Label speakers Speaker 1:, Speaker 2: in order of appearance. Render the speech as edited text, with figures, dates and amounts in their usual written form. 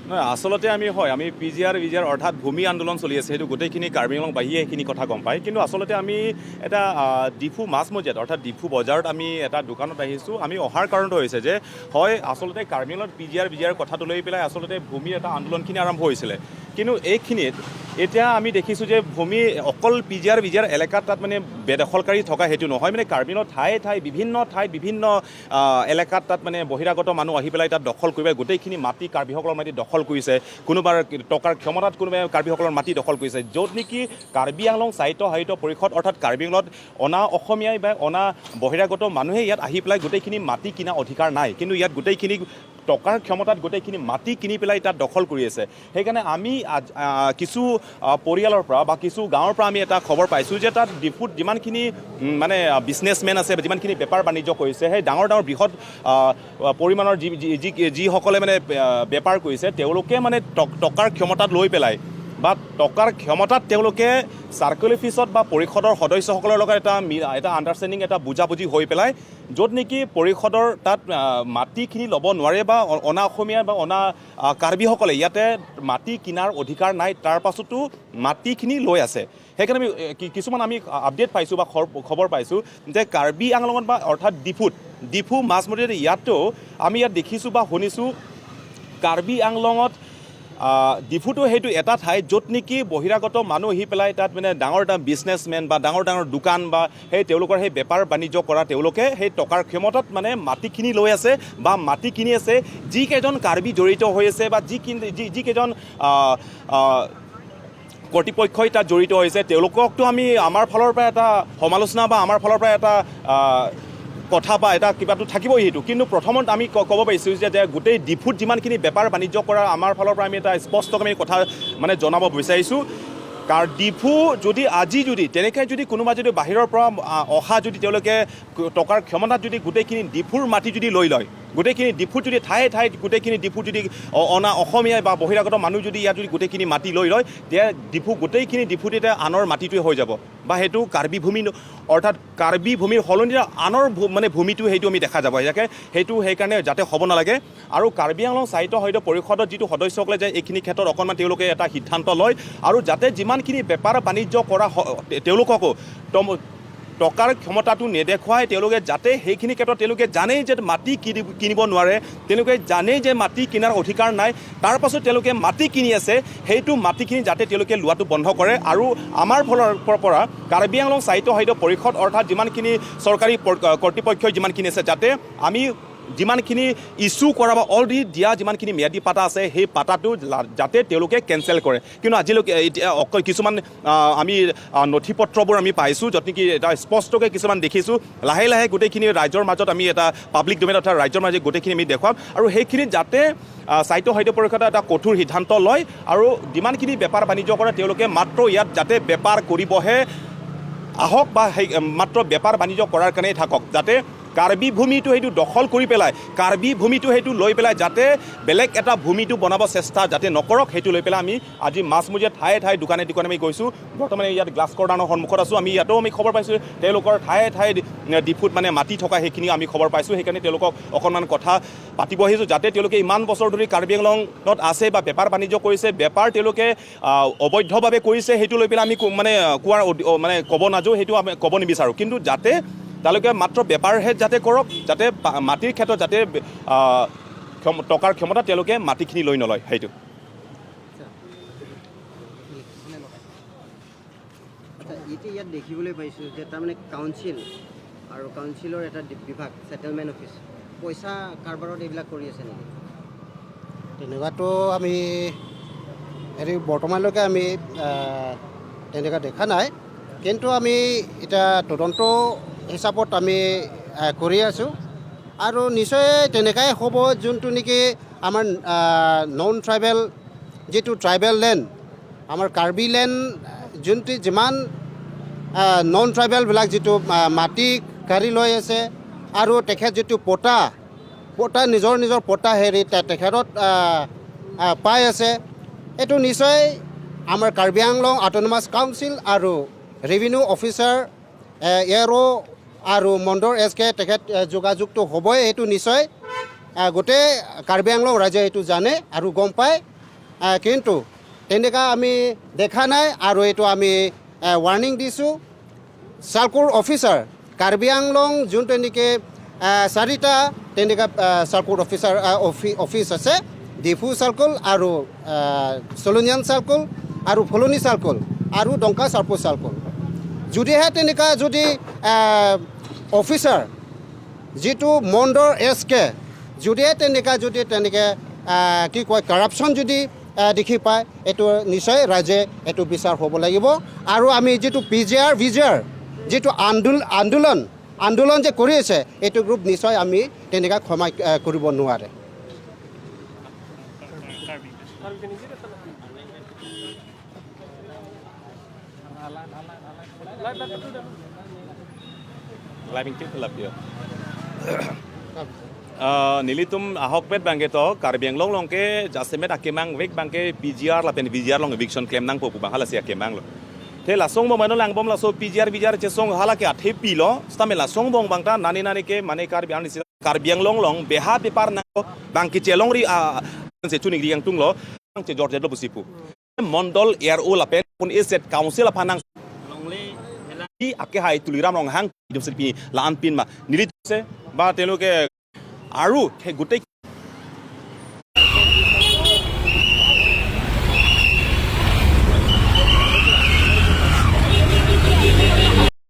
Speaker 1: নহয়, আচলতে আমি হয় আমি পিজিআৰ বিজিআৰ অৰ্থাৎ ভূমি আন্দোলন চলি আছে, সেইটো গোটেইখিনি কাৰ্বি আংলংবাসীয়ে সেইখিনি কথা গম পায়। কিন্তু আচলতে আমি এটা ডিফু মাজমজিয়াত অৰ্থাৎ ডিফু বজাৰত আমি এটা দোকানত আহিছোঁ। আমি অহাৰ কাৰণটো হৈছে যে হয় আচলতে কাৰ্বি আংলঙত পিজিআৰ বিজিআৰ কথাটো লৈ পেলাই আচলতে ভূমিৰ এটা আন্দোলনখিনি আৰম্ভ হৈছিলে। কিন্তু এইখিনিত এতিয়া আমি দেখিছোঁ যে ভূমি অকল পিজিআৰ বিজিআৰ এলেকাত তাত মানে বেদখলকাৰী থকা সেইটো নহয়, মানে কাৰ্বি আংলঙত ঠায়ে ঠায়ে বিভিন্ন ঠাইত বিভিন্ন এলেকাত তাত মানে বহিৰাগত মানুহ আহি পেলাই তাত দখল কৰি পেলাই গোটেইখিনি মাটি কাৰ্বিসকলৰ মাটি দখল কৰিছে। কোনোবাৰ টকাৰ ক্ষমতাত কোনোবাই কাৰ্বিসকলৰ মাটি দখল কৰিছে, য'ত নেকি কাৰ্বি আংলং স্বায়ত্ত শাসিত পৰিষদ অৰ্থাৎ কাৰ্বি আংলঙত অনা অসমীয়াই বা অনা বহিৰাগত মানুহে ইয়াত আহি পেলাই গোটেইখিনি মাটি কিনা অধিকাৰ নাই। কিন্তু ইয়াত গোটেইখিনি টকাৰ ক্ষমতাত গোটেইখিনি মাটি কিনি পেলাই তাত দখল কৰি আছে। সেইকাৰণে আমি কিছু পৰিয়ালৰ পৰা বা কিছু গাঁৱৰ পৰা আমি এটা খবৰ পাইছোঁ যে তাত ডিফুত যিমানখিনি মানে বিজনেছমেন আছে, যিমানখিনি বেপাৰ বাণিজ্য কৰিছে, সেই ডাঙৰ ডাঙৰ বৃহৎ পৰিমাণৰ যি যি যিসকলে মানে বেপাৰ কৰিছে, তেওঁলোকে মানে টকাৰ ক্ষমতাত লৈ পেলাই বা টকাৰ ক্ষমতাত তেওঁলোকে চাৰ্কেল অফিচত বা পৰিষদৰ সদস্যসকলৰ লগত এটা আণ্ডাৰষ্টেণ্ডিং, এটা বুজাবুজি হৈ পেলাই য'ত নেকি পৰিষদৰ তাত মাটিখিনি ল'ব নোৱাৰে বা অনা অসমীয়া বা অনা কাৰ্বিসকলে ইয়াতে মাটি কিনাৰ অধিকাৰ নাই, তাৰ পাছতো মাটিখিনি লৈ আছে। সেইকাৰণে আমি কিছুমান আমি আপডেট পাইছোঁ বা খবৰ পাইছোঁ যে কাৰ্বি আংলঙত বা অৰ্থাৎ ডিফুত, ডিফু মাজমজিয়াত ইয়াতো আমি ইয়াত দেখিছোঁ বা শুনিছোঁ কাৰ্বি আংলঙত ডিফুটো সেইটো এটা ঠাই য'ত নেকি বহিৰাগত মানুহ আহি পেলাই তাত মানে ডাঙৰ এটা বিজনেছমেন বা ডাঙৰ ডাঙৰ দোকান বা সেই তেওঁলোকৰ সেই বেপাৰ বাণিজ্য কৰা তেওঁলোকে সেই টকাৰ ক্ষমতাত মানে মাটিখিনি লৈ আছে বা মাটি কিনি আছে। যিকেইজন কাৰ্বি জড়িত হৈ আছে বা যিকেইজন আহ, আহ, কৰ্তৃপক্ষই তাত জড়িত হৈছে, তেওঁলোককতো আমি আমাৰ ফালৰ পৰা এটা সমালোচনা বা আমাৰ ফালৰ পৰা এটা কথা বা এটা কিবাটো থাকিবই সেইটো। কিন্তু প্ৰথমত আমি ক'ব পাৰিছোঁ যে গোটেই ডিফুত যিমানখিনি বেপাৰ বাণিজ্য কৰা আমাৰ ফালৰ পৰা আমি এটা স্পষ্টকৈ আমি কথা মানে জনাব বিচাৰিছোঁ। কাৰণ ডিফু যদি আজি যদি তেনেকৈ যদি কোনোবা যদি বাহিৰৰ পৰা অহা যদি তেওঁলোকে টকাৰ ক্ষমতাত যদি গোটেইখিনি ডিফুৰ মাটি যদি লৈ লয়, গোটেইখিনি ডিফুত যদি ঠায়ে ঠাইত গোটেইখিনি ডিফুত যদি অনা অসমীয়া বা বহিৰাগত মানুহ যদি ইয়াত যদি গোটেইখিনি মাটি লৈ লয়, তেতিয়া ডিফু গোটেইখিনি ডিফুত এতিয়া আনৰ মাটিটোৱে হৈ যাব বা সেইটো কাৰ্বি ভূমি অৰ্থাৎ কাৰ্বি ভূমিৰ সলনি আনৰ মানে ভূমিটো সেইটো আমি দেখা যাব। ইয়াকে সেইটো সেইকাৰণে যাতে হ'ব নালাগে। আৰু কাৰ্বি আংলং স্বায়ত্ত শাসিত পৰিষদত যিটো সদস্যসকলে যে এইখিনি ক্ষেত্ৰত অকণমান তেওঁলোকে এটা সিদ্ধান্ত লয় আৰু যাতে যিমানখিনি বেপাৰ বাণিজ্য কৰা তেওঁলোককো টকাৰ ক্ষমতাটো নেদেখুৱাই তেওঁলোকে যাতে সেইখিনি ক্ষেত্ৰত তেওঁলোকে জানেই যে মাটি কিনিব নোৱাৰে, তেওঁলোকে জানেই যে মাটি কিনাৰ অধিকাৰ নাই, তাৰ পাছত তেওঁলোকে মাটি কিনি আছে, সেইটো মাটিখিনি যাতে তেওঁলোকে লোৱাটো বন্ধ কৰে। আৰু আমাৰ ফালৰ পৰা কাৰ্বি আংলং স্বায়ত্ত শাসিত পৰিষদ অৰ্থাৎ যিমানখিনি চৰকাৰী কৰ্তৃপক্ষই যিমানখিনি আছে, যাতে আমি যিমানখিনি ইছ্যু কৰা বা অলৰেডি দিয়া যিমানখিনি ম্যাদী পাতা আছে, সেই পাতাটো যাতে তেওঁলোকে কেঞ্চেল কৰে। কিন্তু আজিলৈকে এতিয়া অকল কিছুমান আমি নথি পত্ৰবোৰ আমি পাইছোঁ, য'ত নেকি এটা স্পষ্টকৈ কিছুমান দেখিছোঁ। লাহে লাহে গোটেইখিনি ৰাইজৰ মাজত আমি এটা পাব্লিক ডমেইন অৰ্থাৎ ৰাইজৰ মাজত গোটেইখিনি আমি দেখুৱাম। আৰু সেইখিনিত যাতে স্বায়ত্ত শাসিত পৰিষদে এটা কঠোৰ সিদ্ধান্ত লয় আৰু যিমানখিনি বেপাৰ বাণিজ্য কৰে তেওঁলোকে মাত্ৰ ইয়াত যাতে বেপাৰ কৰিবহে আহক বা সেই মাত্ৰ বেপাৰ বাণিজ্য কৰাৰ কাৰণেই থাকক, যাতে কাৰ্বি ভূমিটো সেইটো দখল কৰি পেলাই কাৰ্বি ভূমিটো সেইটো লৈ পেলাই যাতে বেলেগ এটা ভূমিটো বনাব চেষ্টা যাতে নকৰক, সেইটো লৈ পেলাই আমি আজি মাজমজিয়াত ঠায়ে ঠায়ে দোকানে দোকানে আমি গৈছোঁ। বৰ্তমানে ইয়াত গ্লাছ কৰ্ডানৰ সন্মুখত আছোঁ আমি। ইয়াতো আমি খবৰ পাইছোঁ তেওঁলোকৰ ঠায়ে ঠায়ে ডিফুত মানে মাটি থকা সেইখিনি আমি খবৰ পাইছোঁ। সেইকাৰণে তেওঁলোকক অকণমান কথা পাতিব আহিছোঁ, যাতে তেওঁলোকে ইমান বছৰ ধৰি কাৰ্বি আংলঙত আছে বা বেপাৰ বাণিজ্য কৰিছে, বেপাৰ তেওঁলোকে অবৈধভাৱে কৰিছে সেইটো লৈ পেলাই আমি মানে কোৱাৰ মানে ক'ব নাযাওঁ, সেইটো আমি ক'ব নিবিচাৰোঁ। কিন্তু যাতে তেওঁলোকে মাত্ৰ বেপাৰহে যাতে কৰক, যাতে মাটিৰ ক্ষেত্ৰত যাতে টকাৰ ক্ষমতা তেওঁলোকে মাটিখিনি লৈ নলয় সেইটো।
Speaker 2: আচ্ছা, এতিয়া ইয়াত দেখিবলৈ পাইছোঁ যে তাৰমানে কাউন্সিল আৰু কাউন্সিলৰ এটা বিভাগ ছেটেলমেণ্ট অফিচ পইচা কাৰবাৰত এইবিলাক কৰি আছে নেকি?
Speaker 3: তেনেকুৱাতো আমি হেৰি বৰ্তমানলৈকে আমি তেনেকুৱা দেখা নাই। কিন্তু আমি এতিয়া তদন্ত হিচাপত আমি কৰি আছোঁ আৰু নিশ্চয় তেনেকুৱাই হ'ব। যোনটো নেকি আমাৰ নন ট্ৰাইবেল যিটো ট্ৰাইবেল লেণ্ড, আমাৰ কাৰ্বি লেণ্ড, যোনটো যিমান নন ট্ৰাইবেলবিলাক যিটো মাটি কাঢ়ি লৈ আছে আৰু তেখেত যিটো পটা পটা নিজৰ নিজৰ পটা হেৰি তেখেতত আহ, আহ, পাই আছে, এইটো নিশ্চয় আমাৰ কাৰ্বি আংলং অট'নমাছ কাউন্সিল আৰু ৰেভিনিউ অফিচাৰ এৰ' আৰু মণ্ডৰ এছ কে তেখেত যোগাযোগটো হ'বই। এইটো নিশ্চয় গোটেই কাৰ্বি আংলং ৰাইজে এইটো জানে আৰু গম পায়। কিন্তু তেনেকুৱা আমি দেখা নাই। আৰু এইটো আমি ৱাৰ্ণিং দিছোঁ চাৰ্কল অফিচাৰ কাৰ্বি আংলং যোনটো নেকি চাৰিটা তেনেকুৱা চাৰ্কল অফিচাৰ অফিচ আছে, ডিফু চাৰ্কল আৰু চলনিয়ান চাৰ্কল আৰু ফলনি চাৰ্কল আৰু ডংকা চাৰ্কল চাৰ্কল। যদিহে তেনেকুৱা যদি অফিচাৰ যিটো মণ্ডল এছ কে যদিহে তেনেকুৱা যদি তেনেকৈ কি কয় কাৰাপশ্যন যদি দেখি পায়, এইটো নিশ্চয় ৰাইজে এইটো বিচাৰ হ'ব লাগিব। আৰু আমি যিটো পিজিআৰ ভিজিআৰ যিটো আন্দোলন যে কৰি আছে, এইটো গ্ৰুপ নিশ্চয় আমি তেনেকুৱা ক্ষমা কৰিব নোৱাৰে।
Speaker 1: Laping tip lap ya. Nilitum ahokpet bangke to Karbi Anglong longke jasemet akemang wek bangke PGR lapen VGR long eviction claim nang popu bang hala si akemang lo. The lasong bong mano lang bom laso PGR VGR chesong hala ke athe pi lo stame lasong bong bangta nani nani ke mane Karbi Anglong Karbi Anglong long beha pepar nang bangki chelong ri a se chuning ri yang tung lo che George lo busipu. Mondol air o lapen pun iset council apanang ake hai tuliram rong hang idom pi laan pin ma nilit se বা তেওঁলোকে আৰু সেই গোটেই